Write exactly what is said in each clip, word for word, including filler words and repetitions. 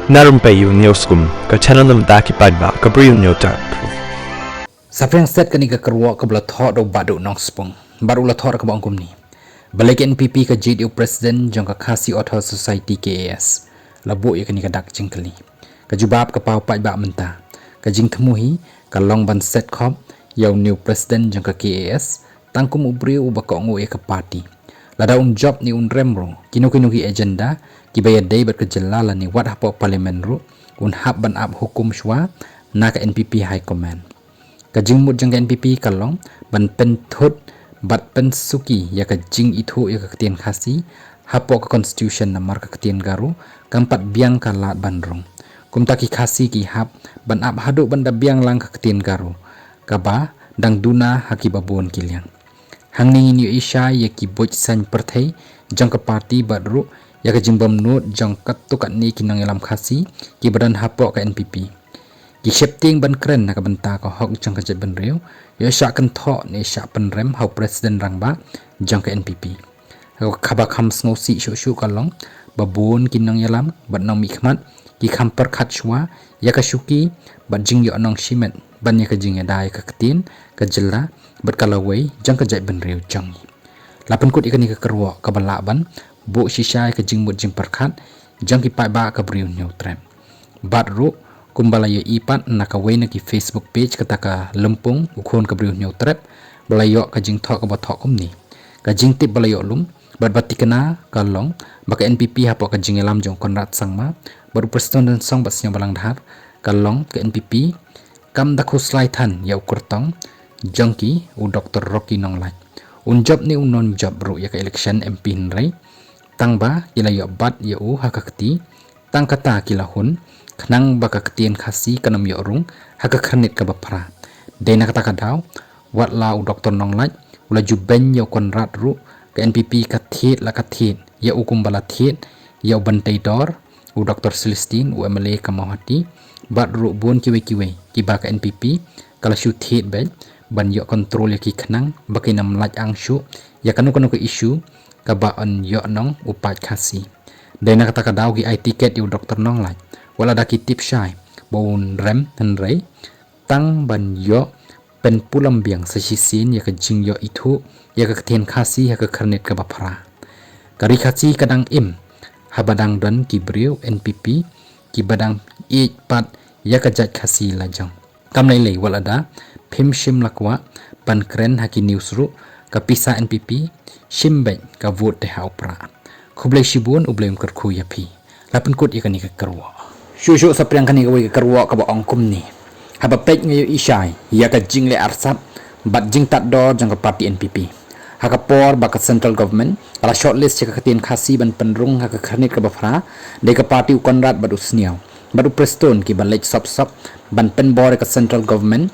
Na Rympei U News Kum, ka channel na bynta ki paidbah ka Bri U News Trep. Saphriang set kane ka kyrwoh kaba la thoh da u Bah Duh Nongspung. Bad u la thoh da kaba ong kumne. Balei ka N P P ka jied ïa u president jong ka Khasi Author Society K A S? La buh ïa kane ka dak jingkylli. Ka jubab ka paw paidbah mynta. Ka jingthmu hi ka long ban set khop ïa u new president jong ka K A S, tang kum u briew uba kohnguh ïa ka party. Lada un jop ne un rem ruh, kino kino ki agenda kiba ïadei bad ka jylla lane wat hapoh parliament ruh, un hap ban ap hukum shuwa na ka N P P High Command. Ka jingmut jong ka N P P ka long ban pynthut bad pynsuki ïa ka jingithuh ïa ka ktien Khasi hapoh ka constitution, namar ka ktien Garo kam pat biang ka lad ban rung. Kumta ki Khasi ki hap ban ap haduh ban da biang lang ka ktien Garo kaba dang duna ha kiba bun ki liang. Hangne ngin ïohi shai ïa ki buit saiñ pyrthei jong ka party bad ruh ïa ka jingbymnud jong katto katne ki nongïalam Khasi kiba don hapoh ka N P P. Ki sheptieng ban kren na ka bynta ka hok jong ka jaitbynriew, ïoh shah kynthoh ne shah pynrem ha u president rangbah jong ka N P P. Kaba kham sngewsih shuh shuh ka long ba bun ki nongïalam bad nongmihkhmat ki kham pyrkhat shuwa ïa ka shuki bad jingïoh nong shimet ban ïa ka jingïada ïa ka ktien, ka jylla bad ka lawei jong ka jaitbynriew jong ngi. La pynkut ïa kane ka kyrwoh kaba lah ban buh shisha ïa ka jingmut jingpyrkhat jong ki paidbah ka Bri U News Trep. Bad ruh kumba la ïohi pat na kawei na ki Facebook page kata ka lympung U Khun ka Bri U News Trep, ba la ïoh ka jingthoh kaba thoh kumne. Ka jingtip ba la ïoh lum bad ba tikna ka long ba ka N P P hapoh ka jingïalam jong u Conrad Sangma bad u Prestone Tynsong bad Sniawbhalang Dhar, ka long ka N P P kam da khuslai than ïa u kyrtong jong ki, u Doktor Rocky Nonglait. Un jop ne un nym jop ruh ïa ka election M P hynrei tang ba ki la ïoh bat ïa u ha ka kti, tang kata ki la hun, khnang ba ka ktien Khasi kan ym ïoh rung ha ka khyrnit kaba phra. Dei na kata ka daw, wat la u Doktor Nonglait u la ju beiñ ïa u Conrad ruh, ka N P P ka thied la ka thied ïa u kumba la thied ïa u Banteidor, u Doktor Celestine, u M L A ka Mawhati, bad ruh bun kiwei kiwei kiba ka N P P ka la shu thied beit ban ïoh kontrol ïa ki khnang ba kin ym lait ang shuh ïa kano kano ka issue kaba yn ïoh nong u paid Khasi. Dei na kata ka daw ki ai tiket ïa u Doktor Nonglait, wat la da ki tip shai ba un rem hynrei tang ban ïoh pynpulam biang sa shisien ïa ka jingïoh ithuh ïa ka ktien Khasi ha ka khyrnit kaba phra. Ka ri Khasi ka dang im haba dang don ki briew N P P kiba dang ïeit pat ïa ka jait Khasi lajong. Kam lei lei, wat la da phim shym la kwah ban kren ha ki news ruh, ka pisa N P P shim beit, ka vote te ha u prah. Khublei shibun, U Blei un kyrkhu ïa phi. La pynkut ïa kane ka kyrwoh. Shuh shuh saphriang kane kawei ka kyrwoh kaba ong kumne. Haba peit nga ïohi shai ïa ka jingleh arsap bad jingtad dor jong ka party N P P. Ha ka por ba ka central government ka la shortlist ïa ka ktien Khasi ban pynrung ha ka khyrnit kaba phra, dei ka party u Conrad bad u Sniaw bad u Prestone kiba leit sop sop ban pynbor ïa ka central government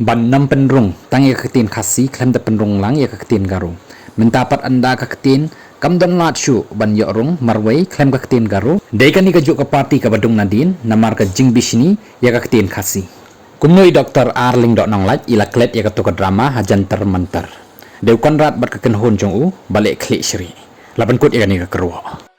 ban nym pynrung tang ïa ka ktien Khasi, khlem da pynrung lang ïa ka ktien Garo. Mynta pat ynda ka ktien kam don lad shuh ban ïoh rung marwei khlem ka ktien Garo, dei kane kajuh ka party kaba dung nadien namar ka jingbishni ïa ka ktien Khasi. Kumno i Doktor R Lyngdoh Nonglait i la klet ïa kato ka drama ha Jantar Mantar. Dei u Conrad bad ka kynhun jong u ba leh khlieh shrieh. La pynkut ïa kane ka kyrwoh.